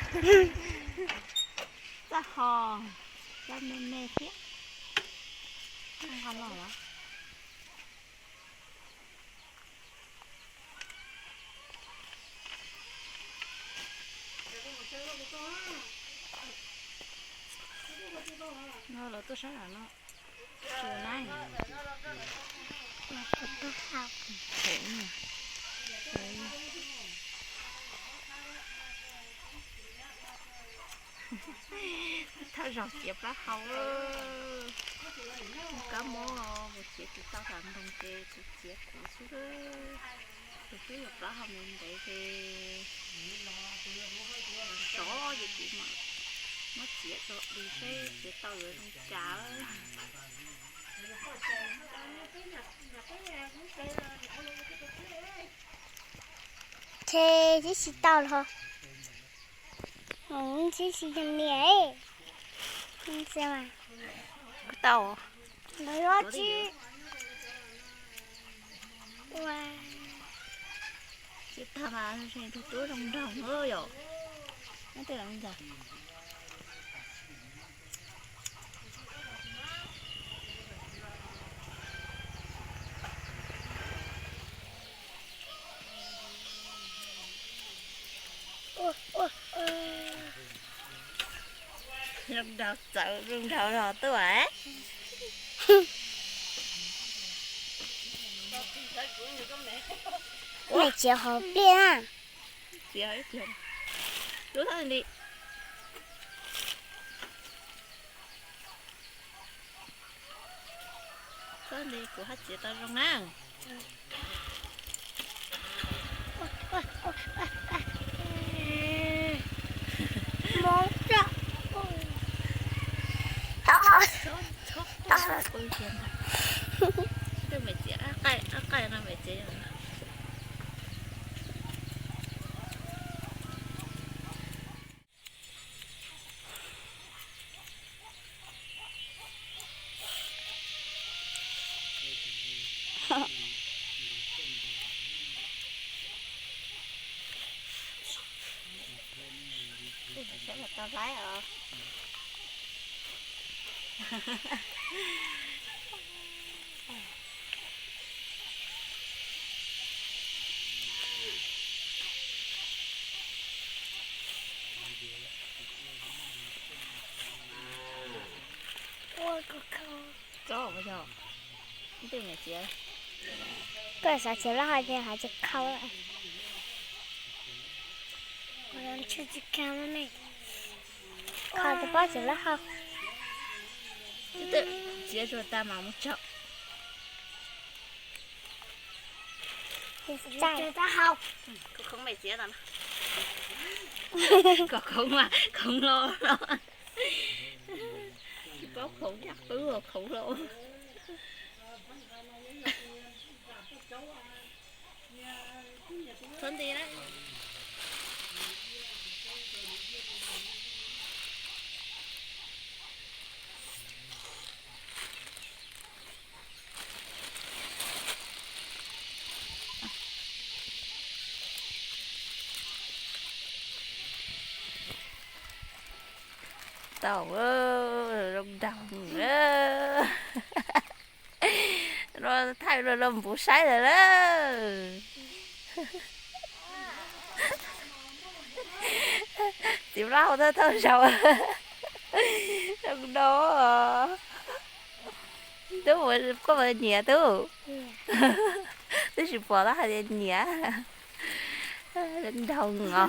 Txaj ho, txaj me me thiab. Nqa los lawm. No los tuaj sab no. Tsuas na. Thawj zaug txiav plaub hau. Kab mob mus txiav tsis tau hla ntoos ces kuv txiav kuv xwb. Tus twb yog plaub hau ntev ntev ces sov ces kuv mam muab txiav tso di seb txiav tau yuav zoo cas. Ces tsis tau los. Tsis tsis niam. Tau. Lawv tsis. Tsis tau mas tus tub zoo nraug yom. Zoo nraug txawv zoo nraug los tuaj. Mej txiav hov pliaj na. Txiav ib pliag. Lub thab li. Thab li kuv haj txiav tau zoo na. Mov tso. Txhob, txhob, txhob pw kiag ntag. Twb mem txiav, ab qaij, ab qaij no mem txiav. Saib puas tau laib os. Koj xav txiav plaub hau ces hais tsis khau. Kho tus pob txiav plaub hau. Txiav tsuag tas mas mus tsaug. Kom khoov mas khoov los los. Tsis paub khoov yam qwb ua khoov los. Txhob nti na. Tau, zoo nraug. Thaij los los npuv saib lawm lauj. Txiv plaub hau thawj thawj zaug. Zoo nraug. Tub, koj puas nyiam tub? Twb tsis pom tab hais tias nyiam. Zoo nraug os.